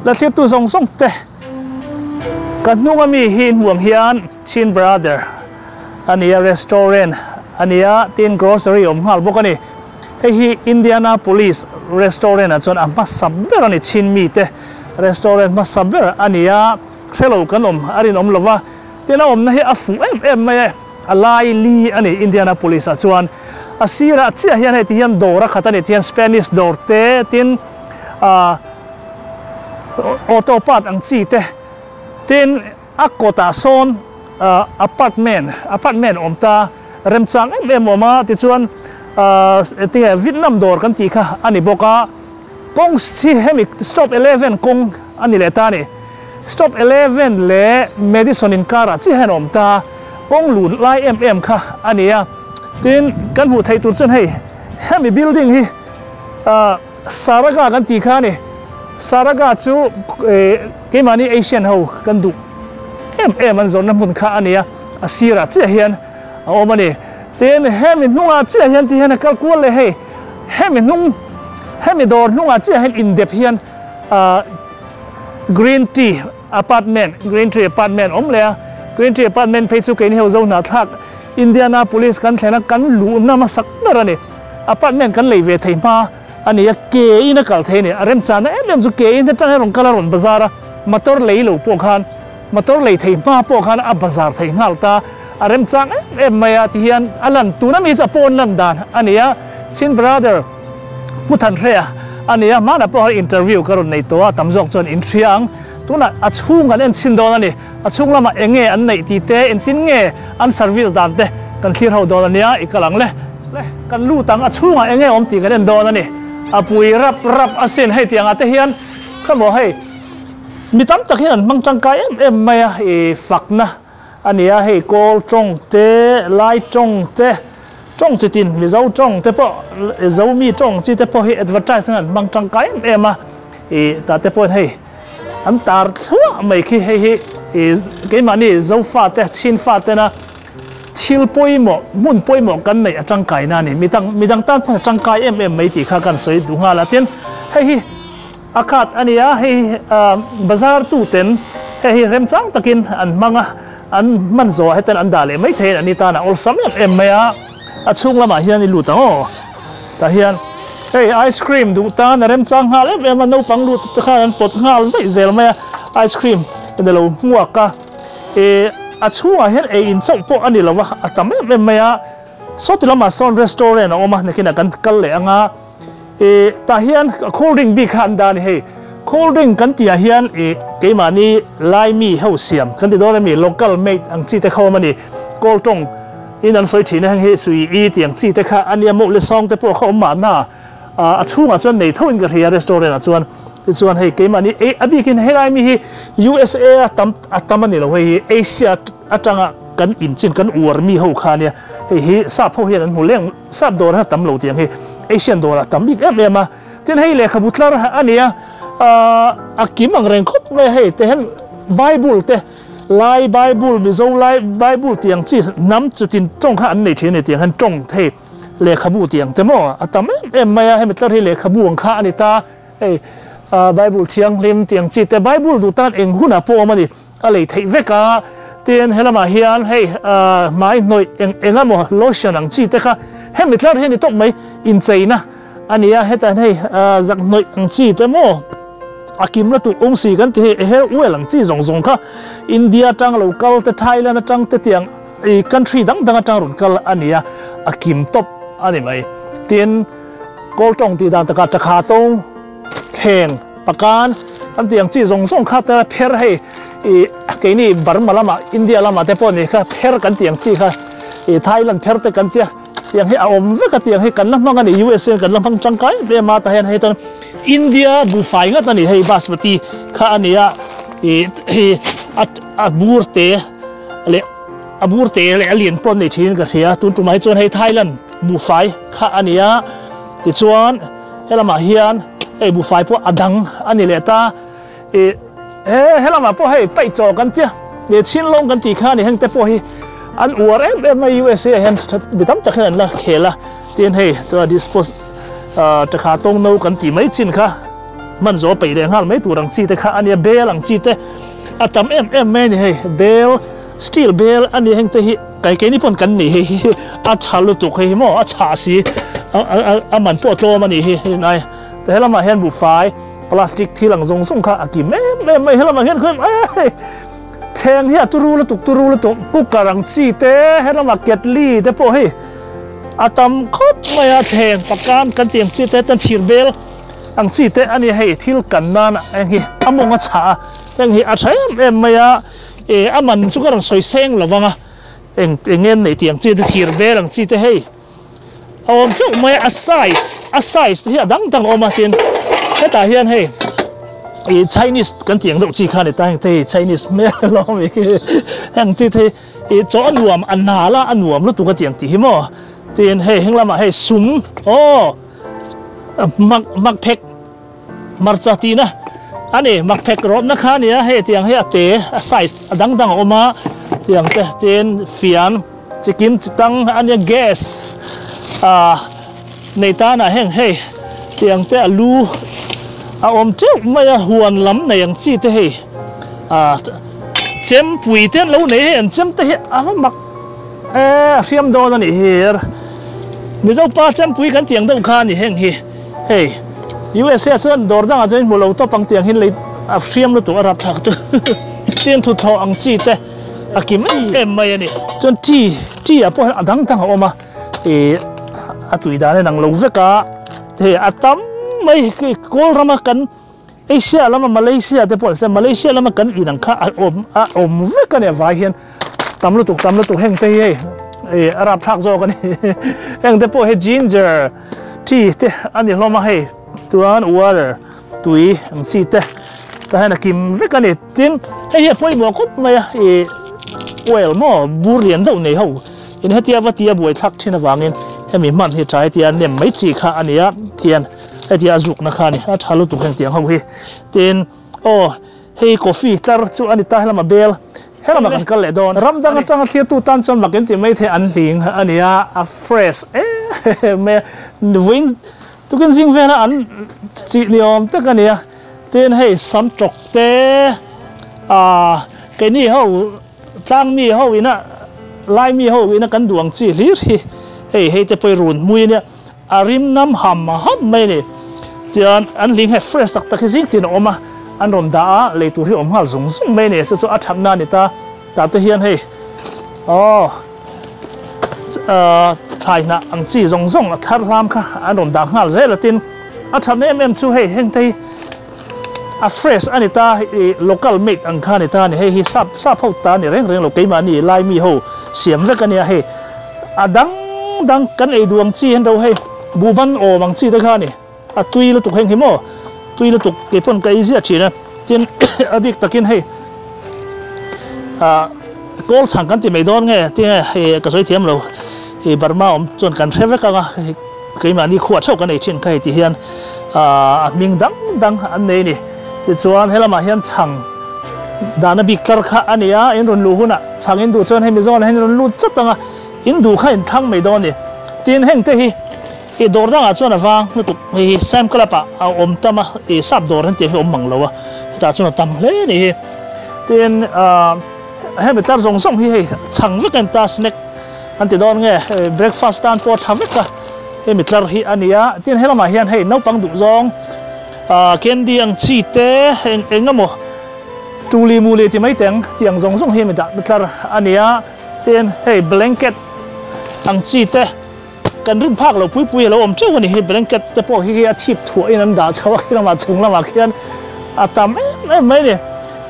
La thlirtu zawng zawng te ka hnung ami hi hmuang hian Chin Brother a ni a, restaurant a ni a, tin grocery awm nghal bawk a ni. Hei hi Indianapolis restaurant ah chuan a hmasa ber a ni, Chin mite restaurant hmasa ber a ni a, hrelo kan awm a rinawm lo va, tin a awmna hi a fuh em em mai e, a lai li a ni Indianapolis ah chuan. A sirah chiah hian hei ti hian dawr a khat a ni, tihian Spanish dawr te tin ah auto part ang chi te tin a kawtah sawn ah apartment apartment awm ta remchang em em awm a tichuan ah engtinge Vietnam dawr kan tih kha a ni bawk a kawng hi hemi stop 11 kawng a ni leh ta a ni stop 11 leh Madison inkarah chiah hian a awm ta kawng lun lai em em kha a ni a tin kan hmuh theih tur chuan hei hemi building hi ah. Saraga kan tih kha a ni. Saraga chu keimahni Asian ho kan duh em em an zawrhna hmun kha a ni a, a sirah chiah hian a awm a ni. Tin, hemi hnungah chiah hian ti hian a kal kual leh hei, hemi hnung, hemi dawr hnungah chiah hian indep hian Green Tea Apartment, Green Tree Apartment awm leh a. Green Tree Apartment phei chu keini ho zo hnahthlak Indianapolis kan thlen a, kan luhna hmasak ber a ni. Apartment kan lei ve thei hma a ni a, ke in a kal thei a ni. A remchana em em chu ke in atang hian rawn kal a rawn bazar a, motor lei lo pawh khan motor lei thei hma pawh khan a bazar thei nghal ta. A remchang em em mai a tihian a lan tuna mi chu a pawn lan dan a ni a, Chin Brother Pu Thanhrea a ni a, hmanah pawh khan interview ka rawn nei tawh a, tam zawk chuan in hria ang. Tunah a chhung kan en chhin dawn a ni. A chhung lamah eng nge an neih tih te, engtin nge an service dan te kan thlir ho dawn a nia, i kal ang le. Le, kan lut ang, a chhungah eng nge awm tih kan en dawn a ni. A pui rap rap asin hei tiangah te hian kha maw hei mi tam tak hian an hmang tangkai em em mai a, i fakna a ni a, hei kawl tawng te, lai tawng te, tawng chi tin Mizo tawng te pawh, Zomi tawng chi te pawh hi advertise nan an hmang tangkai em em a, i tah te pawhin hei. An tar thluah mai khi hei hi keimahni Zofa te, Chin fa tena thil pawimawh, hmun pawimawh kan neih a tangkaina a ni. Midang midang tan pawh a tangkai em em mai tih kha kan sawi duh nghal a. Tin, hei hi a khat a ni a, hei hi bazar tuten hei hi remchang takin an hmang a, an hman zawhah hetian an dah leh mai thei a ni tan a awlsam em em mai a. A chhung lamah hian i lut ang aw. Tah hian hei ice cream duh tan a remchang nghal em em a, naupang lut te khan an pawt nghal zeih zel mai a, ice cream in alo hmuak a, ih a chhungah hian ei in chauh pawh a ni lo va, a tam em em mai a, sawti lamah sawn restaurant a awm a, nakinah kan kal leh ang a, ih tah hian cold drink bik kha an dah a ni hei, cold drink kan tih ah hian ih keimahni lai mi ho siam kan ti dawn a mi local made ang chi te kha awm a ni, kawl tawng. In an sawi thin a, heng hi sui i tih ang chi te kha a nia mawh le sawng te pawh kha awm mahna a chhungah chuan nei tho in ka hria restaurant ah chuan tichuan hei keimahni ei a bikin helai mi hi USA a tam a tam a ni lo hei hi Asia atanga kan in chin kan uar mi ho kha ania hei hi sap ho hian an hmu leng sap dawr hian a tam lo tih ang hi Asian dawrah a tam bik em em a tin hei lehkhabu tlar a nia a kim ang reng khawp mai a hei te hian Bible te Lai Bible, Mizo Lai Bible tih ang chi hnam chutin tawng kha an nei thin a ni tiang hian tawng thei lehkhabu tih ang te maw a tam em em mai a, hemi tlar hi lehkhabu ang kha a ni ta, hei Bible thianghlim tih ang chi te Bible duh tan eng hunah pawh awm a ni, a lei theih vek a, tin helamah hian hei hmai hnawih eng eng emaw lotion ang chi te kha hemi tlar hi a ni tawp mai, incheina a ni a, hetah hian hei zak hnawih ang chi te maw. A kim la tuh awng si kan ti hei hair oil ang chi zawng zawng kha India atang lo kal te Thailand atang te tiang i country dang dang atang rawn kal a ni a, a kim tawp a ni mai. Tin, Kawl tawng tih dan takah Takha tawng, Kheng, Pakan kan tih ang chi zawng zawng kha te pher hei i keini Burma lamah India lamah te pawh ni kha pher kan tih ang chi kha i Thailand pher te kan tia tiang hi a awm vek a tiang hi kan la hmang a ni USA kan la hmang tangkai em em a tah hian hei chuan India buhfai ngat a ni hei basmati kha a ni a ih hei a a bur te leh a bur te leh a lian pawh an nei thin ka hria tun tumah hi chuan hei Thailand buhfai kha a ni a tichuan helamah hian hei buhfai pawh a dang a ni leh ta ih he helamah pawh hei paih chaw kan tia leh chhinlawng kan tih kha a ni heng te pawh hi an uar em em mai USA ah hian mi tam tak hian an la khel a tin hei tuna dispose. Takha tawng no kan tih mai chin kha. Hman zawh peih leh nghal mai tur ang chi te kha a nia, bel ang chi te a tam em em mai a ni hei, bel steel bel a ni heng te hi kai keini pawn kan nei hei hi a tha lutuk hei hi maw a chhah si a a a man pawh a tlawm a nih hi hei te helamah hian buhfai plastic thil ang zawng zawng kha a kim em em mai helamah hian khawi mai thleng hi a turu lutuk turu lutuk cooker ang chi te helamah ketli te pawh hei a tam khawp mai a thleng pakan kan tih ang chi te tan thir bel. Ang chi te a ni hei thil kan nana eng hi a mawng a chhah a heng hi a tha em em mai a e a man chu ka rawn sawi seng lo vang a eng eng nge an neih tih ang chi te thir vel ang chi te hei a awm teuh mai a a size a size te hi a dang dang a awm a tin hetah hian hei ih chinese kan tih ang deuh chi kha a ni ta heng te hi chinese hmel alawm i heng chi te hi ih chaw a nuam a nal a a nuam lutuk a tih ang tih hi maw tin hei heng lamah hei sum aw. Mak mak phek hmarcha tihna a ni mak phek rawtna kha a ni a hei tiang hi a te a size a dang dang a awm a tiang te tin fian chikim chi tang a nia gas ah nei tanah heng hei tiang te a lu a awm teuh mai a huan lam nei ang chi te hei ah chempui te an lo nei hei an chem te hi a va mak e a hriam dawn a nih hi. Mizo pa chempui kan tiang deuh kha a ni heng hi. Hei USA chuan dawr dangah chuan hmu lo tawp ang tiang hin lei a hriam lutuk a rapthlak chu tin thuthlawh ang chi te a kim em em mai a ni. Chuan tea tea ah pawh hian a dang dang a awm a ih a tui dan a inang lo vek a hei a tam mai kawl rama kan Asia lama Malaysia te pawh an siam Malaysia lama kan in ang kha a awm a awm vek a ni a vai hian tam lutuk tam lutuk heng te hi hei ih a rapthlak zawk a ni heng te pawh hi ginger tea te a ni hlawm a hei chuan water tui ang chi te tah hian a kim vek a ni tin hei hi a pawimawh khawp mai a ih oil maw bur lian deuh nei ho in hetia va tia buaithlak thin avangin hemi hman hi tha hetia nem mai chi kha a ni a tian. Hetia a zukna kha a ni, a tha lutuk heng tiang ho hi. Tin, aw, hei coffee tlar chu a ni ta, helama bel, helama kan kal leh dawn. Ram dang atanga thlirtu tan chuan mak inti mai thei an hling a ni a, a fresh em em a, vawiin tukin zing vela an chih ni awm tak a ni a. Tin, hei sam tawk te, ah, keini ho tlang mi ho ina, lai mi ho ina kan duh ang chi hlir hi, hei hei te pawh hi run hmui a nia. A rim nam ham ham mai a ni. Chuan an hling he fresh tak tak hi zing tin a awm a, an rawn dah a, lei tur hi a awm nghal zung zung mai a ni. Chu chu a thatna a ni ta. Tah te hian hei aw thlai hnah ang chi zawng zawng a thar hlam kha an rawn dah nghal zel a. Tin, a thatna em em chu hei heng te hi a fresh a ni ta, ih local made ang kha a ni ta a ni. Hei hi sap sap ho ta a ni reng reng lo, keimahni Laimi ho siam vek a nia hei. A dang dang kan ei duh ang chi hian ro hei buhban awm ang chi te kha a ni. A tui lutuk heng hi maw? Tui lutuk kei pawn ka ei ziah thin a. Tin a bik takin hei ah kawl chhang kan ti mai dawn nge tinge hei ka sawi thiam lo. Hei Burma awm chuan kan hre vek ang a, keimahni khuah theuh kan ei thin kha hei ti hian ah a hming dang dang an nei a ni. Tichuan helamah hian chhang dahna bik tlar kha a ni a, in rawn luh hunah chhang in duh chuan hemi zawnah hian in rawn lut chat ang a, in duh kha in thlang mai dawn a ni. Tin heng te hi ih dawr dangah chuan a vang lutuk hei hi Sam Club ah a awm tam a, ih sap dawr hetiang hi a awm mang lo a, hetah chuan a tam hle a ni hi. Tin ah hemi tlar zawng zawng hi hei chhang vek a ni ta snack an ti dawn nge breakfast tan pawh a tha vek a, hemi tlar hi a ni a. Tin helamah hian hei naupang duh zawng. Ahh candy ang chi te eng eng emaw tuli muli ti mai teng tih ang zawng zawng hi mi dah tlar a ni a, tin hei blanket ang chi te kan rin phak lo pui pui a lo awm teuh a ni hei blanket te pawh hi a thip thuah in an dah chho a khi lamah chung lamah khian a tam em em mai a ni.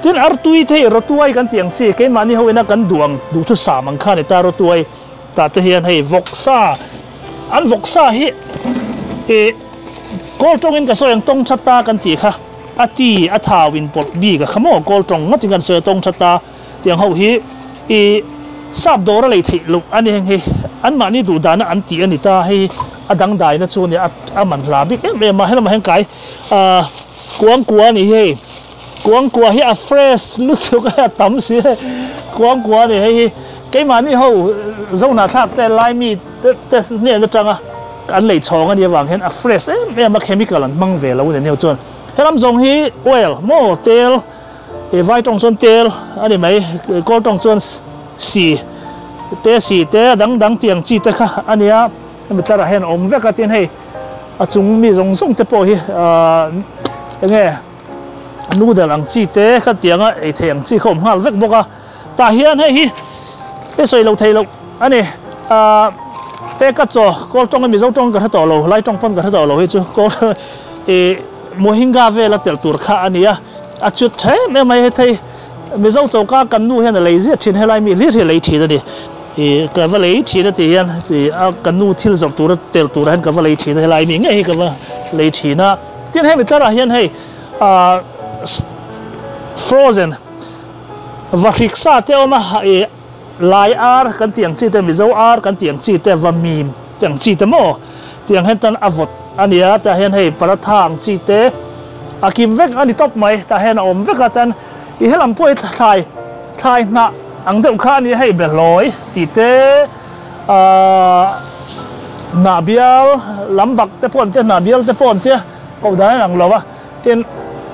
Tin artui te hi rawtuai kan tih ang chi keimahni ho ina kan duh ang duhthusam ang kha a ni ta rawtuai tah te hian hei vawksa an vawksa hi ih Kawl tawngin ka sawi ang tawng tha ta kan tih kha a ti a thau in pawlh bik a kha maw kawl tawng ngatin kan sawi a tawng tha ta tiang ho hi i sap dawr a lei theih loh a ni heng hi an mahni duh dana an tih a ni ta hei a dangdaina chu a nia a man hla bik em em a helama hian kai ah kuangkua a ni hi hei kuangkua hi a fresh lutuk a tam si hei kuangkua a ni hei hi keimahni ho zohnahthlak te laimi te te hnen atanga. An lei chhawng a nih avang hian a fresh em em a, chemical an hmang ve lo a ni aniau chuan. Helam zawng hi oil maw tel eh vai tawng chuan tel a ni mai kawl tawng chuan si te si te a dang dang tih ang chi te kha a nia hemi tlarah hian a awm vek a tin hei a chung mi zawng zawng te pawh hi ahh eng nge noodle ang chi te kha tianga ei theih ang chi kha awm nghal vek bawk a tah hian hei hi hei sawi loh theih loh a ni ahh peka chaw kawl tawng a mizo tawng ka hre tawh lo lai tawng pawn ka hre tawh lo hi chu kawl ih mohinga vela tel tur kha a ni a a cut tha em em mai hethei mizo choka kan nu hian a lei ziah thin helai mi hlir hi a lei thin a ni ih ka va lei thin a tih hian ih a kan nu thil zawrh tura tel turah hian ka va lei thin a helai mi ngei hi ka va lei thin a tin hemi tlarah hian hei ah frozen va hrik sa te a awm a ih lai ar kan tih ang chi te mizo ar kan tih ang chi te va mim tih ang chi te maw tih ang hian tan a vawt a ni a tah hian hei paratha ang chi te a kim vek a ni tawp mai tah hian a awm vek a tan ih helam pawh hi thlai thlai hnah ang deuh kha a ni a hei behlawi tih te ahh hnah bial lam bak te pawh an tia hnah bial te pawh an tia koh dan a inang lo a. Tin,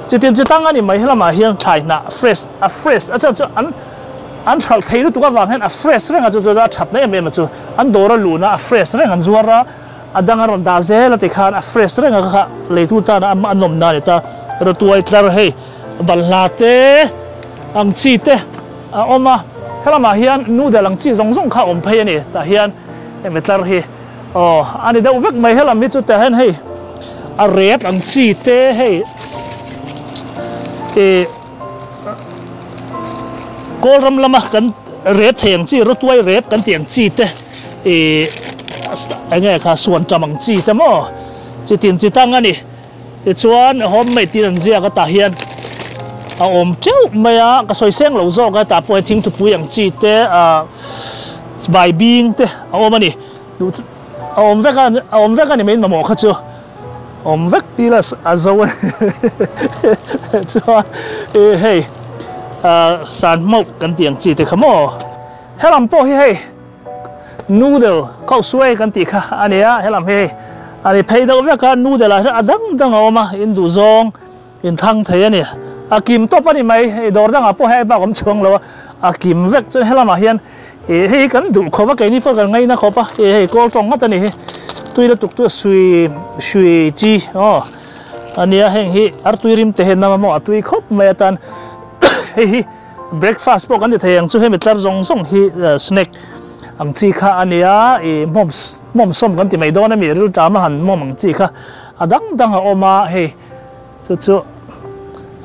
chitin chi tang a ni mai helamah hian thlai hnah fresh a fresh a chuan chu an an hralh thei lutuk avang hian a fresh reng a chu chu a that na em em a chu an dawr a luhna a fresh reng an zuar a a dang a rawn dah zel a tikhan a fresh reng a kha leitu tan a a nawm na a ni ta rawtuai tlar hei balhla te ang chi te a awm a helamah hian noodle ang chi zawng zawng kha a awm phei a ni tah hian hemi tlar hi. Aw a ni deuh vek mai helam hi chu tah hian hei a rep ang chi te hei ih kawl ram lama kan rep thei ang chi rawtuai rep kan tih ang chi te ih eng nge kha suan tam ang chi te maw chi tin chi tang a ni tichuan home made tin an ziak a tah hian a awm teuh mai a ka sawi seng lo zawk a tah pawh hian thingthupui ang chi te ah bai bing te a awm a ni. Duh a awm vek a a awm vek a ni mai mamawh kha chu awm vek tih la a zo a ni chuan ih hei ah san hmauh kan tih ang chi te kha maw helam pawh hi hei noodle khauh suai kan tih kha a ni a helam hi hei a ni phei deuh vek a noodle ah hian a dang dang a awm a in duh zawng in thlang thei a ni a kim tawp a ni mai hei dawr dangah pawh hei bak awm chhuang lo a a kim vek chuan helamah hian. Ih hei hi kan duh khawp a keini pawh kan ngaina khawp a ih hei kawl tawng ngawt a ni hi tui lutuk chu sui sui chi aw a nia heng hi artui rim te hian nama maw a tui khawp mai atan hei hi breakfast pawh kan ti thei ang chu hemi tlar zawng zawng hi snack ang chi kha a nia ih hmawm hmawm sawm kan ti mai dawn a mi rilṭam a han hmawm ang chi kha a dang dang a awm a hei Chu chu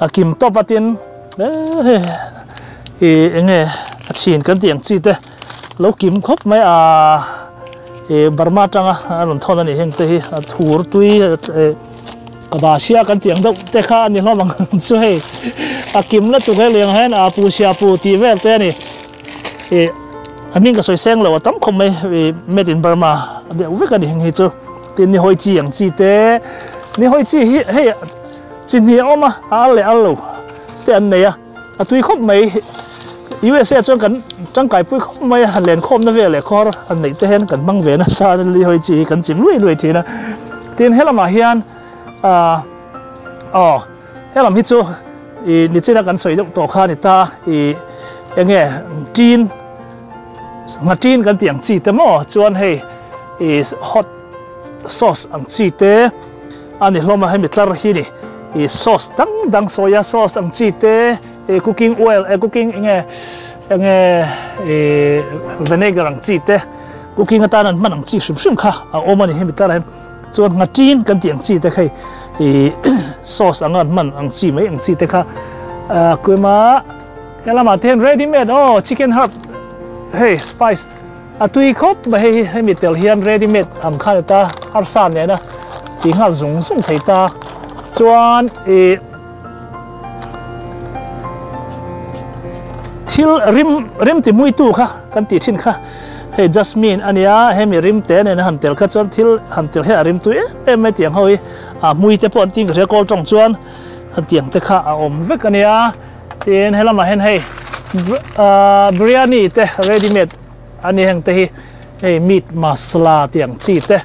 a kim tawp a tin hei ih eng nge a chhin kan tih ang chi te lo kim khawp mai a ih Burma atanga a rawn thawn a nih heng te hi a thur tui ih ka sia kan tih ang deuh te kha a ni hlawm ang chu hei a kim la tuk hei leng hian a pu sia pu tih vel te a ni ih a hming ka sawi seng lo a tam khawp mai ih made in Burma deuh vek a ni heng hi chu. Tin ni hawi chi ang chi te, ni hawi chi hi hei chi hnih a awm a, a al leh al lo te an nei a, a tui khawp mai. USA chuan kan tangkai pui khawp mai a, han len khawmna vel leh khawr han neih te hian kan hmang ve nasa a, ni hawi chi hi kan chim luai luai thin a. Tin helamah hian ah aw helam hi chu ih nichina kan sawi deuh tawh kha a ni ta, ih enge tin Nghaṭin kan tih ang chi te maw chuan hei ih hot sauce ang chi te a ni hlawm a hemi tlar hi ni ih sauce dang dang soya sauce ang chi te ih cooking oil eh cooking eng nge eng nge ih vinegar ang chi te cooking atan an hman ang chi hrim hrim kha a awm a ni hemi tlarah hian chuan nghaṭin kan tih ang chi te kha hei ih sauce anga an hman ang chi mai ang chi te kha ah kuima. He lamah te hian ready made aw chicken herb hei spice a tui khawp mai hei hi hemi tel hian ready made ang khan a ta arsa nena tih nghal zung zung thei ta chuan ih thil rim rim ti mui tu kha kan tih thin kha hei jasmine a nia hemi rim te nena han tel kha chuan thil han tel hi a rim tui em em mai tiang ho hi a hmui te pawh an ting ka hria kawl tawng chuan hetiang te kha a awm vek a nia. Tin he lamah hian hei biryani te ready made a ni heng te hi hei meat masala tih ang chi te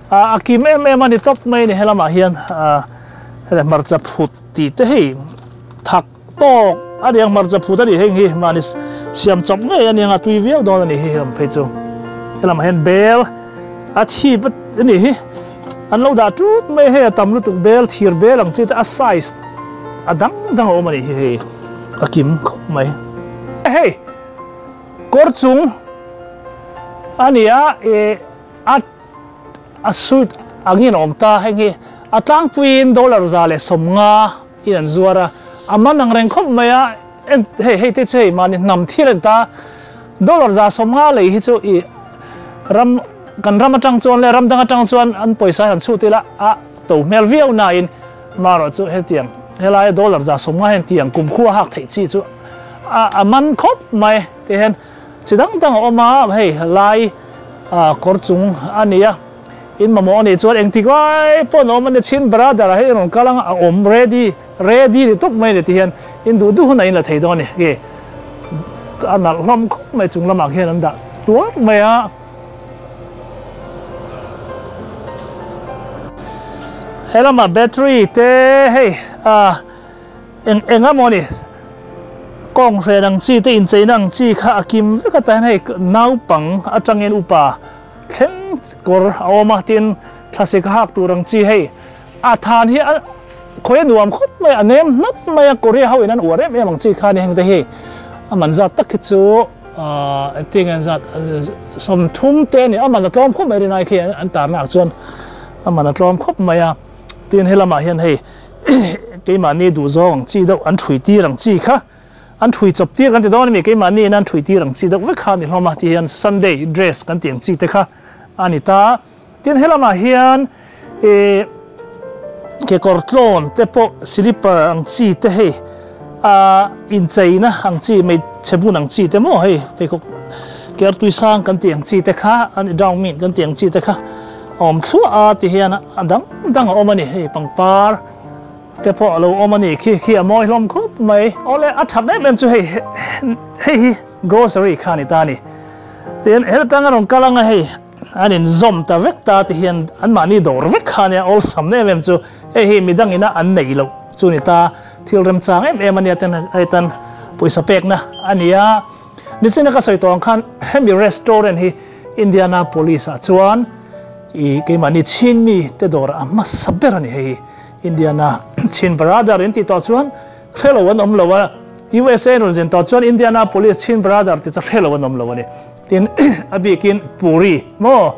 a kim em em a ni tawp mai a ni he lamah hian. Hei hmarcha phut tih te hei thak tawk a ni ang hmarcha phut a nih heng hi mahni siam chawp ngei a ni ang a tui viau dawn a nih hi helam phei chu helamah hian bel a thip a nih hi an lo dah tut mai hei a tam lutuk bel thir bel ang chi te a size a dang dang a awm a nih hi hei a kim khawp mai hei kawr chung a ni a ih a A suit angin a awm ta, heng hi a tlangpuiin dollar 150 in an zuar a, a man ang reng khawp mai a, en hei hei te chu hei mahni hnam thil a ni ta, dollar 150 lei hi chu i ram kan ram atang chuan leh ram dang atang chuan an pawisa hi an chhut ila a to hmel viau nain marawh chu hetiang helaia dollar 150 hian tiang kumkhua hak theih chi chu a a man khawp mai tihian Chi dang dang a awm a, hei lai kawr chung a ni a, in mamawh a nih chuan engtik lai pawh an awm a ni, Chin brother ah hian in rawn kal ang a awm ready, ready ni tawp mai a ni ti hian in duh duh hunah in la thei dawn a ni, khi a nalh hlawm khawp mai chung lamah khian an dah tuar mai a. He lamah battery te hei ah. Eng eng a maw ni? Kawng hren ang chi te incheina ang chi kha a kim vek a tah hian hei naupang atangin upa thleng kawr a awm a tin thlasik a hak tur ang chi hei a than hi a khawi a nuam khawp mai a nem hnap mai a Korea ho in an uar em em ang chi kha ni heng te hi a man zat tak hi chu ahh engtin nge an zat 30 te a ni a man a tlawm khawp mai rinai khi an tarna ah chuan a man a tlawm khawp mai a tin helamah hian hei Keimahni duhzawng ang chi deuh an ṭhui tir ang chi kha an ṭhui chawp tir kan ti dawn a mi, keimahni in an ṭhui tir ang chi deuh vek kha a ni hlawm a, ti hian Sunday dress kan tih ang chi te kha a ni ta. Tin helamah hian ih kekawr tlawn te pawh slipper ang chi te hei ah incheina ang chi hmeichhe bun ang chi te maw hei pheikhawk kertui sang kan tih ang chi te kha a ni down mean kan tih ang chi te kha. A awm thluah a ti hian a dang dang a awm a ni hei pangpar te pawh a lo awm a ni khi khi a mawi hlawm khawp mai. Awle a that em em chu hei hei hi grocery kha a ni ta a ni tin he atang a rawn kal ang a hei an inzawm ta vek ta ti hian anmahni dawr vek kha a nia awlsam em em chu hei hi midang ina an neih loh chu a ni ta thil remchang em em a nia ten hei tan pawisa pekna a ni a nichina ka sawi tawh ang khan hemi restaurant hi Indianapolis ah chuan i keimahni Chin mi te dawr a hmasa ber a ni hei hi. Indiana Chin Brother in tih tawh chuan hrelo an awm lo a, USA rawn zin tawh chuan Indianapolis Chin Brother tih chu hrelo an awm lo a ni. Tin a bikin Puri maw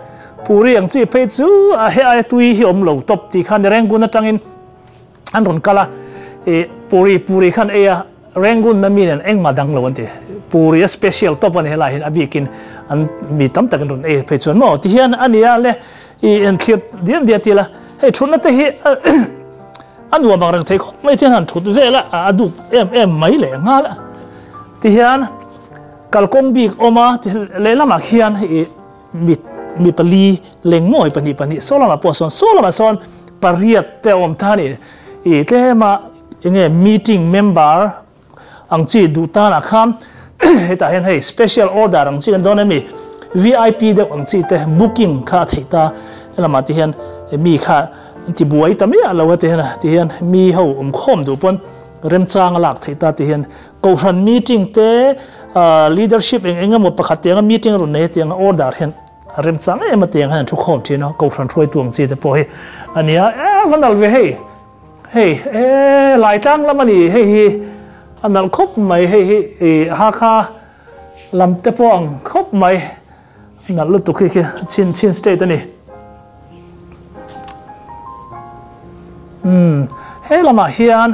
Puri ang chi phei chu a he aia tui hi awm lo tawp tih khan Rangoon atangin an rawn kal a, i Puri Puri khan ei a, Rangoon na mi nen engmah dang lo an ti. Puri a special tawp a ni helai hian a bikin an mi tam tak an rawn ei phei chuan maw ti hian a nia le i enthlir dian dian ti la hei thutna te hi a nuam ang reng thei khawp mai hian han thut vel a a dup em em mai leh nghal a ti hian kalkawng bik awm a lehlamah khian i mi mi pali leng mawi pahnih pahnih saw lamah pawh sawn saw lamah sawn pariat te a awm ta a ni i tlema Enge meeting member ang chi duh tanah khan hetah hian hei special order ang chi kan dawn em ni vip deuh ang chi te booking kha a theih ta helamah te hian mi kha an ti buai ta miah lo a ti hian ti hian mi ho awm khawm duh pawn remchang a lak theih ta ti hian kohhran meeting te leadership eng eng emaw pakhat tianga meeting a rawn nei a tianga order hian a remchang em a tiang hian an thu khawm thin a kohhran hruaitu ang chi te pawh hi a nia e va nalh ve hei. Hei e Laitlang lam a ni hei hi a nalh khawp mai hei hi ih Hakha lam te pawh ang khawp mai a nalh lutuk hi khi Chin Chin state a ni. Umm he lamah hian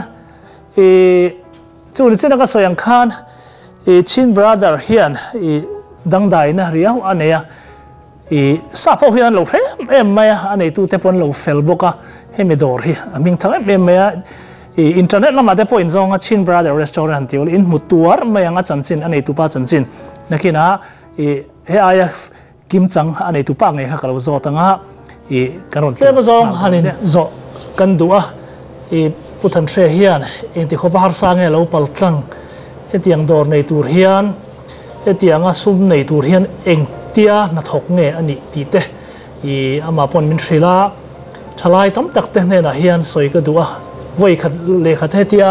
ih chu ni chin a ka sawi ang khan ih Chin brother hian ih dangdaina riau a nei a. I sap ho hian an lo hre em em mai a, a neitute pawh an lo fel bawk a, hemi dawr hi a hming thang em em mai a, i internet lamah te pawh inzawng a Chin Brother Restaurant han tih in hmu tuar mai ang a chanchin a neitupa chanchin nakinah i he aia kimchang a neitupa ngei kha ka lo zawt ang a, i kan rawn tlem azawng han in zawh kan duh a, i Pu Thanhre hian engti khawpa harsa nge lo pal tlang hetiang dawr nei tur hian. Hetianga sum nei tur hian engtia hnathawk nge a nih tih te i amah pawn min hrilh a, thalai tam tak te hnenah hian sawi ka duh a, Vawi khat lehkha te hetia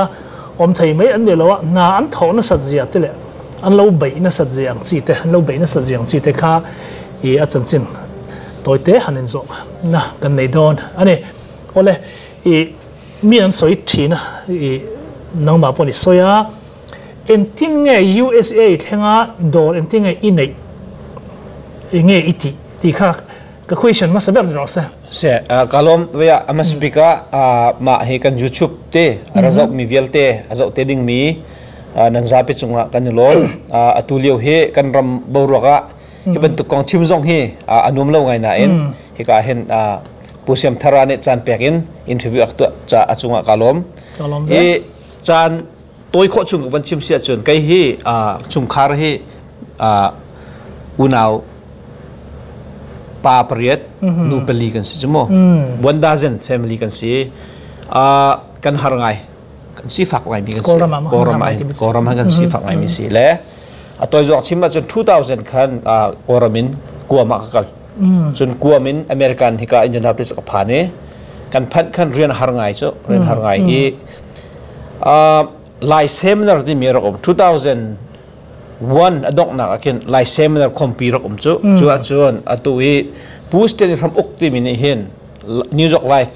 awm thei mai an ni lo a, hna an thawh nasat zia te leh an lo beih nasat zia ang chi te, an lo beih nasat zia ang chi te kha i a chanchin tawi te han inzawh na kan nei dawn a ni. Awle, i mi an sawi thin a, i nangmah pawh ni sawi a, engtin nge USA thlenga dawr engtin nge i neih, eng nge i tih tih kha Ka question hmasa ber ni rawh se. Se ka lawm ve a ama speaker mah hi kan YouTube te a zoh mi vialte a zoh te ding mi nan zapi cungah kan i lawm. Atu lio hi kan ram boruak ah hi bantuk kong chim zong hi a nuam lo ngai nain hika hin Pu Siam Thara nih caan pek in interview ak tuah ca a cungah ka lawm. Ka lawm ve. I caan tawi khawh chung ka van chim si ahcun kei hi chungkhar hi unau pa pariat nu pali kan si cu mu one dozen family kan si kan har ngai kan sifak ngai mi kan si Kawlram ah Kawlram ah kan sifak ngai mi si le a toi zuak chim ahcun 2000 khan Kawlram in Guam ah ka kal cun Guam in American hika Indianapolis ka phan i kan phanh khan rian har ngai cu rian har ngai i Lai seminar timi rak um 2001 a donghnak ah khin Lai seminar khompi rak um cu cu ahcun atu i Pu Stanley Hram Uk timi nih hin New York Life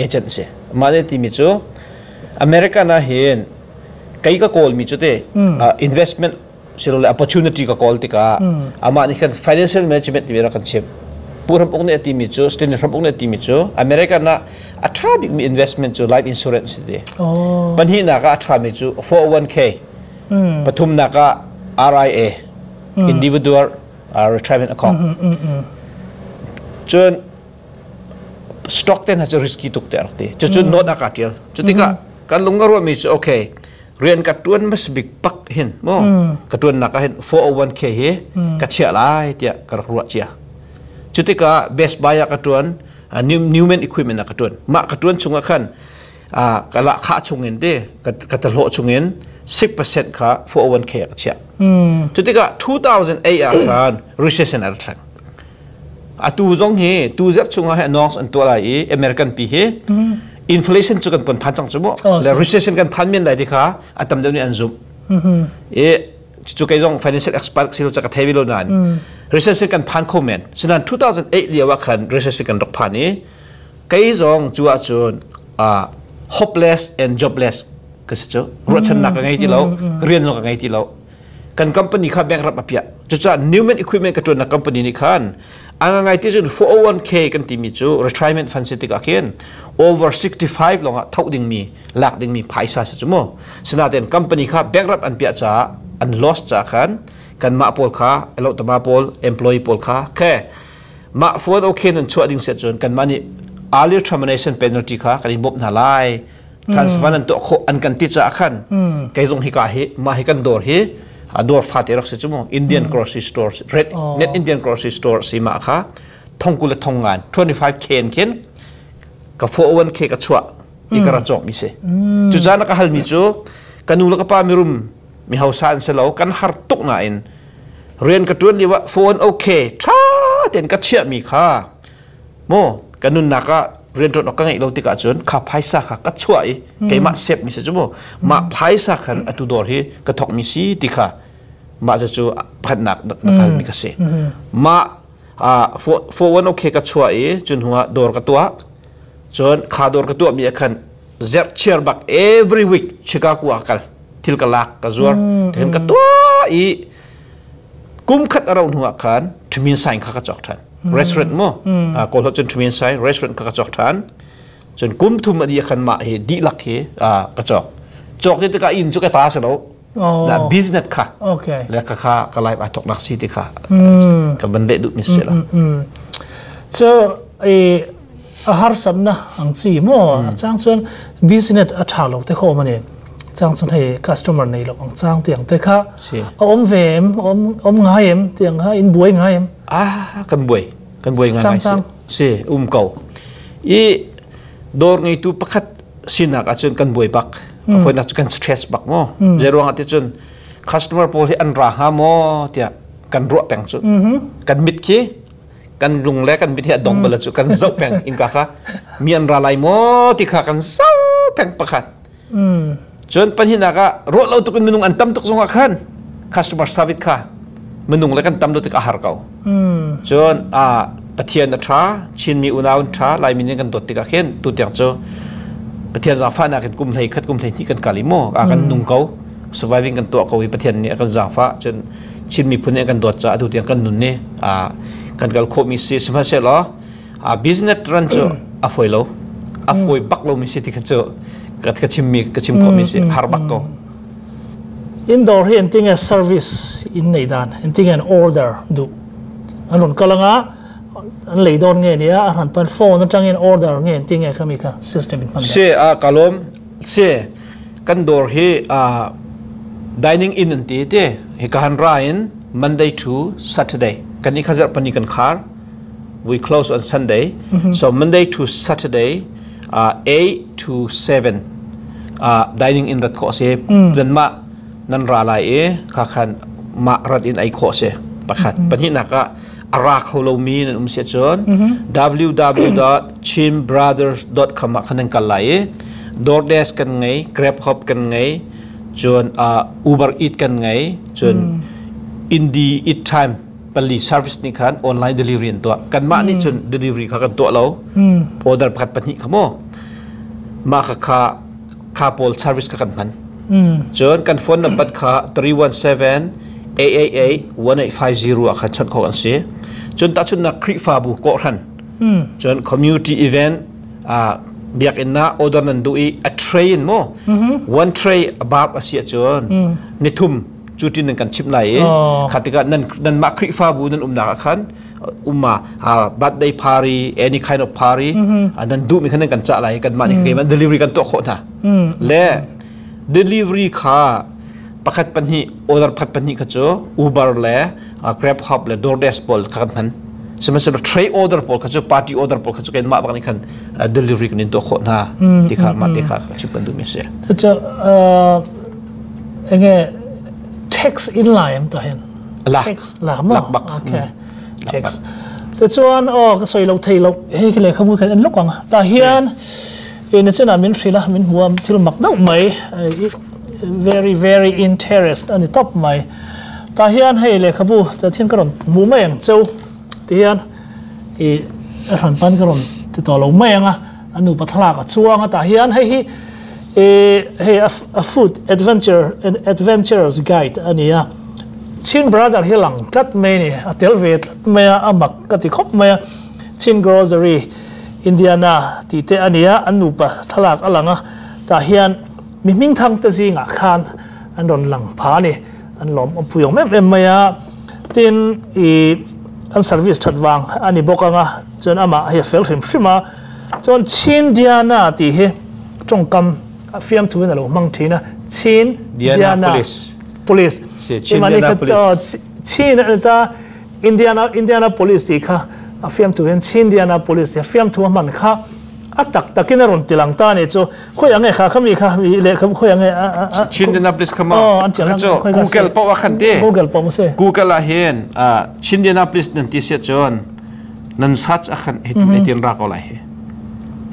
agent si mah nih timi cu American ah hin kei ka kawl mi cu te investment silole opportunity ka kawl tikah amah nih khan financial management timi rak kan chimh. Pu Hram Uk nih a timi cu Stanley Hram Uk nih a timi cu American ah a ṭha bikmi investment cu life insurance si. Pahnihnak ah a ṭhami cu 401k. Pathumnak ah RIA individual retirement account. Cun stock te hna cu risky tuk te a rak ti. Cucu note a ka ṭial. Cu tikah kan lung a ruahmi cu okay rian ka ṭuan hmasa bik pak hin mu ka ṭuannak ah hin 401k hi ka chiah lai tiah ka rak ruah cia. Cu tikah Best Buy ah ka ṭuan, Newman Equipment ah ka ṭuan. Mah ka ṭuan chungah khan ka lahkhah chungin te ka tahlawh chungin 6% kha 401k ah ka chiah. Cu tikah 2008 ah khan recession a rak thleng. Atu zong hi tu zarh chungah hi announce an tuah lai i American pi hi inflation cu kan pon phan cang cu mu le recession kan phan men lai ti kha a tam deuh nih an zumh. I cu kei zong financial expert si lo ca ka thei ve lo nain recession kan phan kho men. Sinain 2008 lio ah khan recession kan rak phan i kei zong cu ahcun hopeless and jobless ka si cu ruahchannak ka ngei ti lo rian zong ka ngei ti lo. Kan company kha bankrupt a piah. Cucaah Newman Equipment ka ṭuannak company nih khan a ngai ti cun 401k kan timi cu retirement fund si tikah khin over 65 lawngah thoh dingmi lak dingmi phaisa si cu mu. Sinain company kha bankrupt an piah caah an loss caah khan kanmah pawl kha elotama pawl employee pawl kha khe mah 401k nan chuah ding si cun kanmah nih early termination penalty kha kan in bawmh hna lai transfer an tuah khawh an kan ti caah khan kei zong hika hi mah hi kan dawr hi a dawr fate rak si cu mu Indian grocery store red net Indian grocery store si ma kha thongkul le thongngan 25 k khin ka 401k ka chuah i ka ra cawk mi si cu caan ka hal mi cu ka nu le ka pa mirum mi hausa an si lo kan har tuk nain rian ka tuan lio ah 401k tha ten ka chiah mi kha Maw ka nunnak ah rianṭuan awk ka ngeih lo tikah cun kha phaisa kha ka chuah i keimah sep mi si cu mu mah phaisa khan atu dawr hi ka thawk mi si ti kha mah cu pakhatnak na kal mi ka si. Mah 401k ka chuah i cun hnuah dawr ka tuah cun kha dawr ka tuah mi ah khan zerh chiar bak every week Chicago ah kal thil ka lak ka zuar then ka tuah i kum khat a rauh hnuah khan Ṭhamin sign kha ka cawk ṭhan. Restaurant mu kawl cun Ṭhamin sign restaurant kha ka cawk ṭhan. Cun kum thum a dih khan mah hi dihlak hi ka cawk. Cawk ti tikah inn cu ka ta si lo. Na business kha le ka kha ka life aa thawknak si ti kha ka van leh duh mi si la. So a harsatna ang chi mo a chang chuan business a tha lo te kho mani chang chuan hei customer nei lo ang chang tiang te kha a om ve em om om ngai em tiang ha in buai ngai em ah kan buai kan buai ngai ngai si si um ko i dawr ngeitu pakhat sinak ahcun kan buai bak a cu kan stress bak mo zeiruang ah ti cun customer pawl hi an ra hnga maw tiah kan ruah peng cu kan mit khi kan lung le kan mit hi a dong bal cu kan zoh peng innka kha mi an ra lai maw ti kha kan zoh. peng pakhat. Cun pahnihnak ah ruah lo tuk in minung an tam tuk zongah khan customer service kha minung le kan tam lo tik a har ko. Cun Pathian a ṭha, Chinmi unau an ṭha, Laimi nih kan dawt tikah khin tutiang cu Pathian zaangfahnak in kum hlei khat kum hlei hnih kan kal i mu a kan nung ko, surviving kan tuah ko i Pathian nih a kan zaangfah. Cun Chin miphun nih a kan dawt caah atu tiang kan nun ni kan kal khawhmi si. Sihmanhsehlaw business run cu a fawi lo, a fawi bak lomi si ti kha cu ka chimmi ka chim khawhmi si, har bak ko. Indoor hi entinge service in nei dan, entinge an order duh? An ron kalanga an lei dawn nge nia, a han pan phone atangin order nge, entinge khami kha system in hman? Se a kalom se kan dawr hi dining in an ti te hi ka han ra in Monday to Saturday kan i khazar pani kan khar, we close on Sunday. So Monday to Saturday 8 to 7 dining in rat khawh si. Nan mah nan ra lai i kha khan mah rat in ei khawh si pakhat. Pahnihnak ah a ra kho lomi nan um si cun www.chinbrothers.com ah khan nan kal lai i DoorDash kan ngei, Grabhub kan ngei, cun Uber Eat kan ngei, cun Indie Eat Time pali service nih khan online delivery an tuah. Kanmah nih cun delivery kha kan tuah lo, order pakhat pahnih kha maw mah kha kha kha pawl service kha kan hman. Cun kan phone number kha 317 888 1850 ah khan chawnh khawh an si. Cun tahchunhnak Khrihfabu kawhhran, cun community event, biakinn ah order nan duh i a tray in maw, one tray above a si ahcun nithum cu tin nan kan chimh lai i kha tikah nan nanmah Khrihfabu nan umnak ah khan umma birthday party, any kind of party nan duhmi khan nan kan cah lai, kanmah nih keimah delivery kan tuah khawh hna. Le delivery kha pakhat pahnih order pakhat pahnih kha cu Uber le Grabhub le DoorDash pawl kha kan hman. Sihmanhsehlaw tray order pawl kha cu, party order pawl kha cu keimah bak nih khan delivery kan in tuah khawh hna ti kha mah te kha chim kan duhmi a si. Cucu enge tax in lai am ta hen? La. Tax la mo? Lak bak. Okay, tax te chuan o ka soi lo thei lo hei khi le khamu khan en lok ang ta hian in chena min hrila min huam thil mak deuh mai, very very interest ani top mai. Ta hian hei le khabu ta thian ka ron mu mai ang cheu ti hian i ran pan ka ron ti to lo mai anga anu pathala ka chuanga. Ta hian hei hi hei a food adventure adventurers guide ania. Chin Brother hi lang tlat mai ni, a tel ve tlat mai a, amak ka ti khop mai a. Chin Grocery Indiana ti te ania, an nupa thlalak alanga. Ta hian mi hming thang te zinga khan an ron lang pha ni, an lom om puyong em em mai a. Tin i an service that wang ani bokanga, chuan ama hei fel hrim hrima. Chuan Chin Diana ti hi tongkam fiam thu in alo mang thina, Chin Diana Police. Police. Chin Diana Police. Chin ta Indiana Police ti kha a fiam thu hian Chin Diana Police ti fiam thu man kha a tak takin a ron tilang ta ni chu khoi ange kha khami kha mi le kham khoi ange? Chin Diana Police kha ma oh an chiang cho Google pa wa khan te. Google pa mo se. Google a hen Chin Diana Police nan ti se chon nan search a khan he tin tin ra ko lai he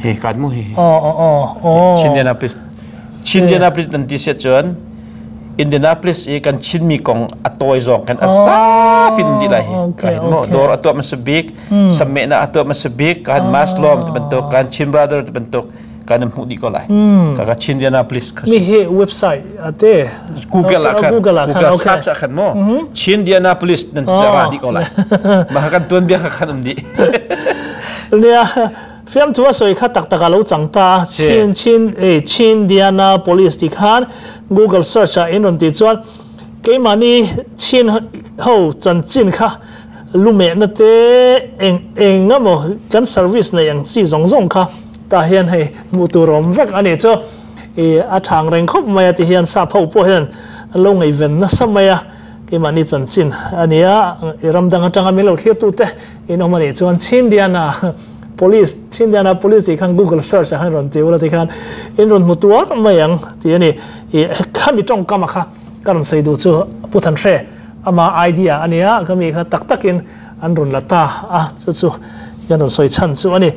he kan mu he. Oh oh oh oh. Chin Diana Police, Chin Diana Police nan ti se chon Indianapolis i kan Chinmi kong a tawi zong kan a sapin di lai hi ka hin mo dor a tuah masa bik, samme na a tuah masa bik kan Maslom ti bantuk, kan Chin Brother ti bantuk kan hmuh dih ko lai ka ka Chin Indianapolis kha. Mi hi website ate? Google ah khan. Google ah khan. Google search ah khan mo Chin Indianapolis nan ra di ko lai, mah kan tuan bia kha khan um di. Nia fiam thu a soi kha tak tak a lo chang ta. Chin Chin e Chin Diana Police ti khan Google search a in ron ti chuan keimani Chin ho chan chin kha lume na te eng eng amo kan service nei ang chi zong zong kha ta hian hei mu tu rom vek ani chu e a thang reng khop mai ti hian sa pho po hian lo ngei ven na samaya keimani chan chin ania. Ramdang atanga mi lo thlir tu te in omani chuan Chin Diana Police, Chin Diana Police ti khan Google search a han ron ti ula ti khan in ron mu tuar mai ang ti ani. I khami tong kama kha karon sei du chu puthan hre ama idea ania, kami kha tak takin an ron lata a chu chu kan ron soi chan chu ani.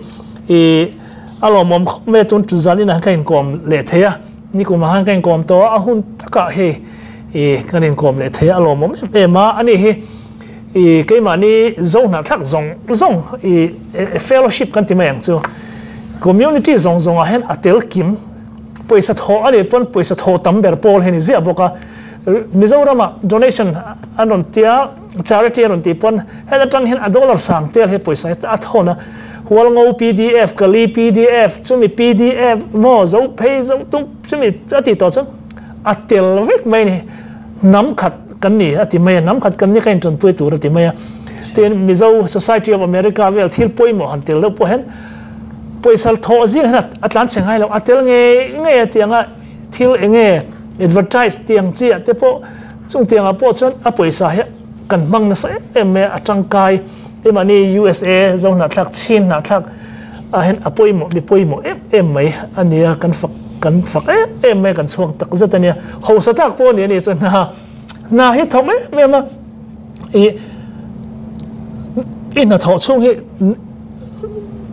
I A lawmawm khawp mai a, tun chu zanin ah ka inkawm leh thei a, nikum ah khan ka inkawm tawh a, a hun takah hei ih kan inkawm leh thei a, a lawmawm em em a, ani hi ih keimahni zo hnahthlak zawng zawng ih fellowship kan ti mai ang chu, community zawng zawng ah hian a tel kim pawisa thawh a nih pawn pawisa thawh tam ber pawl hi a ni ziah bawk a, Mizoramah donation an rawn tia charity a rawn tih pawn heta tang hian a dollar sang tel hi pawisa hi a thawn a, Hualngo pdf, Kali pdf, chumi pdf maw zo phei zo tum chumi a tih tawh chuan a tel vek mai a ni. Hnam khat kan ni a ti mai a, hnam khat kan ni ka intanpui tur a ti mai a. Tin, Mizo Society of America vel thil pawimawh han tel deuh pawh hian pawisa thawh zing hian a tlan chhe ngai lo, a tel ngei ngei a ti ang a, thil eng nge advertise tiang chi ah te pawh chung tiang ah pawh chuan a pawisa hi kan hmang nasa em em mai a, a tangkai emahni USA zo hnahthlak chhin hnahthlak ah hian a pawimawh mi pawimawh em em mai a nia kan fak kan fak em em mai kan chhuak tak zet a nia hausa tak pawh a ni a nih chuan hna hna hi thawk em em a ih i hnathawh chhung hi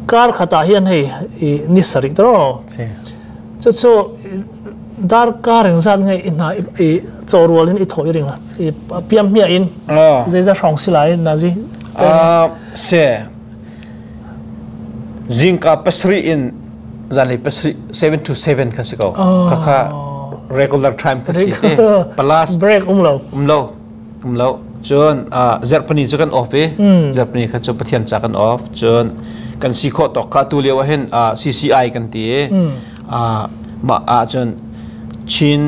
kar khatah hian hei ih ni sarih ta rawh. Chu chu darkar engzat nge i hna i chaw rualin i thawh i ring a, i piam hmiahin zeiza hrawng si lai Nazi? Se zingka pasarih in zanlei pasarih 7 to 7 kha si ko. Kha kha regular time kha si te. Plus break um lo. Um lo. Um lo. Cun zarhpini cu kan off i zarhpini kha cu Pathian ca kan off. Cun kan si khawh tawk kha tu lio ah hin CCI kan ti i mah ah cun Chin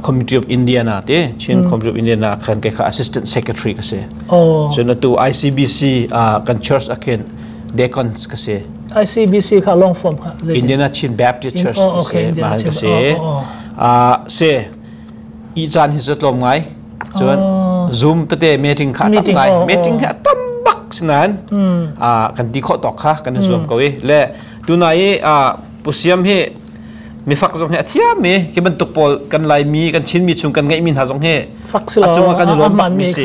Community of Indiana ti Chin Community of Indiana khan ke kha assistant secretary ka si. Cun atu ICBC kan church ah khin deacons ka si. ICBC kha long form kha Indiana Chin Baptist Church ka si. Mah ka si. Se i caan hi cu tlawm ngai. Cun Zoom tete meeting kha tam ngai. Meeting hi a tam bak sinain kan ti khawh tawk kha kan i zuam ko i le tunai i Pu Siam hi mifak zong hi a thiam i khi bantuk pawl kan Laimi kan Chinmi chung kan ngeihmi hna zong hi a cungah kan i lawm bak mi si.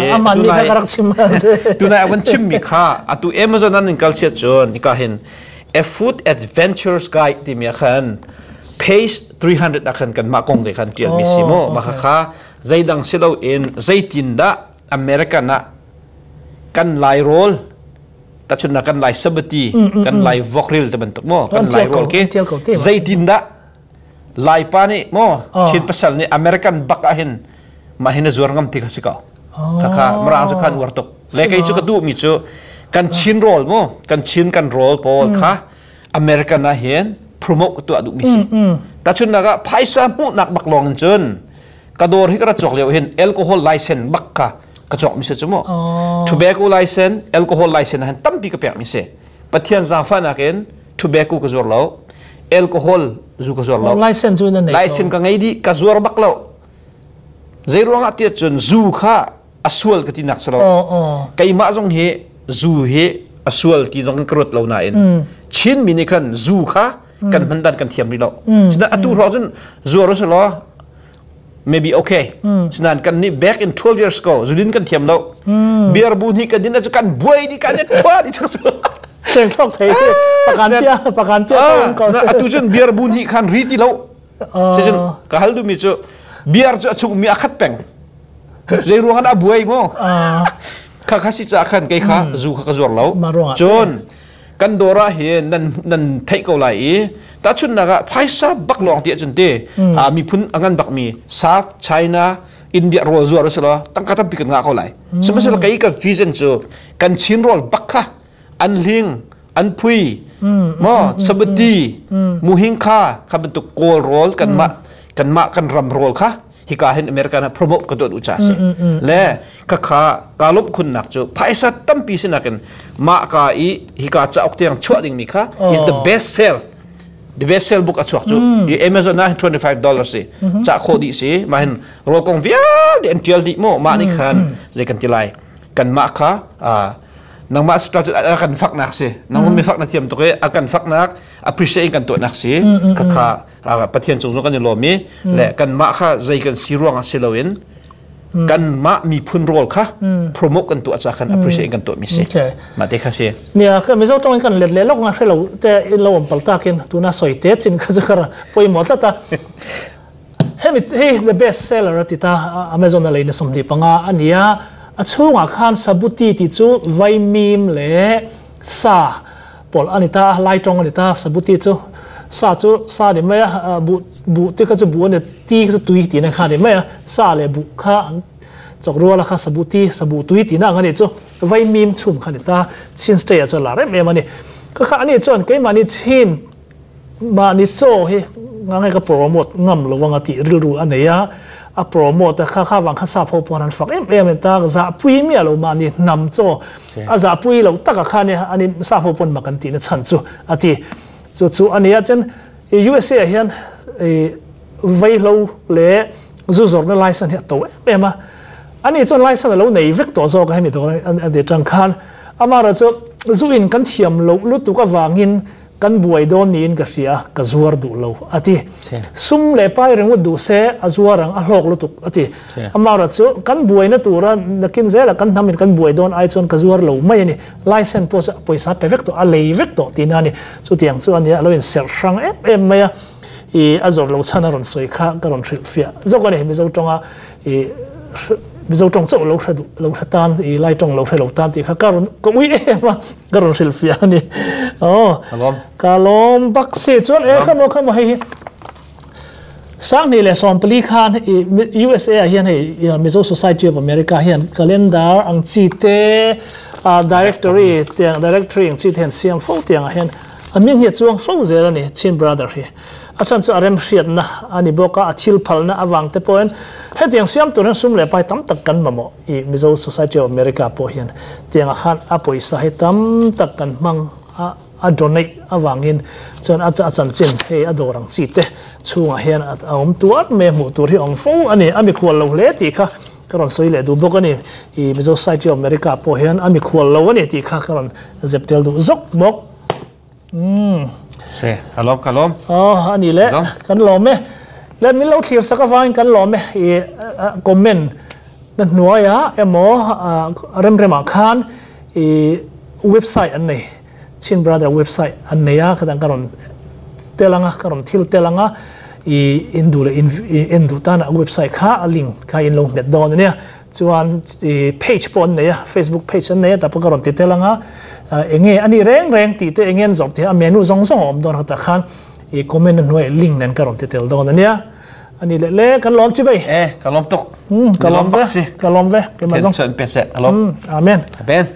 Tunai a van chimmi kha atu Amazon an in kal chiat cun hika hin A Food Adventures Guide timi ah khan page 300 ah khan kanmah kong te khan tialmi si mu mah kha Zeidang si loin zeitindah American ah kan Lai rawl tachunnak kan Lai sabati kan Lai vokril te bantuk maw kan Lai rawl khi zeitindah Laipa nih maw Chin pasal nih American bak ah hin mah hin a zuar ngam ti kha si ko khakha Mirang cu khan uar tuk le kei cu ka duh mi cu kan Chin rawl mu kan Chin kan rawl pawl kha American ah hin promote ka tuah duh mi si tachunnak ah phaisa hmuhnak bak lawng in cun ka dawr hi ka ra cawk lio hin alcohol license bak ka ka cawk mi si cu mu tobacco license alcohol license han tampi ka pek mi si pathian zaangfahnak in tobacco ka zuar lo alcohol zu ka zuar lo license cu na nei license ka ngei di ka zuar bak lo zei ruangah tiah cun zu kha a sual ka ti nak si lo keimah zong hi zu hi a sual ti zong ka ruat lo nain Chin mi nih khan zu kha kan hman dan kan thiam rih lo sinain atu hrawng cun zuar u law maybe okay sinain kan nih back in 12 years ago zulin kan thiam lo beer bu ni kan din cu kan buai di kan thua di chak cu Seng thok thei pakan pia pakan pia atu cun beer bu ni khan ri ti lo cun ka hal du mi cu beer cu a chung mi a khat peng zei ruang ah buai mo kha kha si cha khan kei kha zu kha ka zuar lo cun kan dawr ah hin nan nan theih ko lai i tahchunhnak ah phaisa bak lawng ti ahcun te miphun a ngan bakmi South China India rawl zuar usih law tangka tampi kan ngah ko lai sihmanhsehlaw kei ka vision cu kan Chin rawl bak kha an hling an phui maw sabati muhing kha kha bantuk kawl rawl kanmah kanmah kan ram rawl kha hika hin America na promote ka tuah duh cha si le ka kha ka lawmh khunnak cu phaisa tampi sinakin mah ka i hika cauk tiang chuah ding mi kha is the best sell the best sell book a chuak cu i Amazon ah $25 si ca khawh dih si mah hin rawl kong vialte an tial dih mo mah nih khan zei kan ti lai kan mah kha nangmah strategy a kan faknak si nang mi fak na thiam tuk i a kan faknak appreciate kan tuahnak si kha kha Pathian cung zong kan i lawm i le kanmah kha zei kan si ruangah si loin Kan mah miphun rawl kha promote kan tuah ca khan appreciate kan tuah mi si. Mah te kha si. Nia ka Mizo tawng in kan let le lok nga hrelo te in lo om pal takin tuna soi te chin kha chu kara poimo tlata. Hemi hei the best seller a ti ta Amazon a leina 25 ania a chhungah khan sabuti ti chu vaimim le sa pol anita lai tong anita sabuti chu sa chu sa ni mai a bu bu te kha chu bu ani ti kha chu tui ti na kha ni mai a sa le bu kha an chok ruala kha sabuti sabu tui ti na ang ani chu vaimim chhum kha ni ta chin stay a chu la rem em ani kha kha ani chuan keimahni chin ma ni chaw hi nga ngai ka promote ngam lo wanga ti rilru a nei a a promote kha kha wang kha sa pho pon an fak em em en ta za pui mi alo ma ni nam chaw a za pui lo taka kha ni ani sa pho pon makan ti na chan chu ati chu chu ani a chen USA hian e vei lo le zu zor na license hi to em a ani chuan license lo nei vek to zo ka hemi to an de tang khan amara chu zu in kan thiam lo lu tu ka wangin kan buai don niin ka hria ka zuar du lo ati sum le pai rengu du se a zuarang a hlok lutuk ati amara chu kan buai na tura nakin zela kan namin kan buai don ai chon ka zuar lo mai ani license po poisa pe vek to a lei vek to ti na ni chu tiang chu ani alo in ser hrang em em mai a i azor lo chana ron soi kha ka ron hril fia zok ani mi zo tonga i mi zo tong chau lo hra du lo hra tan i lai tong lo hre lo tan ti kha ka ron ka ui em a ka ron hril fia ani oh Kalom. Kalom bak se chuan e khamo khamo hei hi sang ni le som pali khan i USA hian hei Mizo Society of America hian calendar ang chi te directory tiang directory ang chi ten siam fo tiang a hian aming hi chuang fo zel ani Chin Brother hi a chan chu arem hriat na ani boka a thil phal na awang te poen he tiang siam tur sum le pai tam tak kan mamo i Mizo Society of America po hian tiang a khan a poisa hi tam tak kan mang a a donate awangin chuan a a chan chin hei a dorang chi te chunga hian a awm tuar me hmu tur hi ong fo ani ami khual lo hle ti kha ka ron soi le du bawk ani i Mizo Society of America po hian ami khual lo ani ti kha ka ron zeptel du zok bawk. Se kalom kalom. Oh ani le kan lawm e le min lo thlir sak awangin kan lawm e i comment na hnuaia emaw rem rema khan i website an nei Chin Brother website an nei a khatang ka ron telanga ka ron thil telanga i indu le in du tan a website kha a link kha in lo hmet dawn ania chuan i page pawh an nei a Facebook page an nei a tah pawh ka ron ti telanga enge ani reng reng tih te enge an zawrh tih a menu zawng zawng a awm dawn khatah khan i comment a hnuaiah link nen ka rawn ti tel dawn ania ani le le kan lawm chi bai e ka lawm tuk ka lawm ve ka lawm ve keimah zong. Pe se ka lawm. Amen. Amen.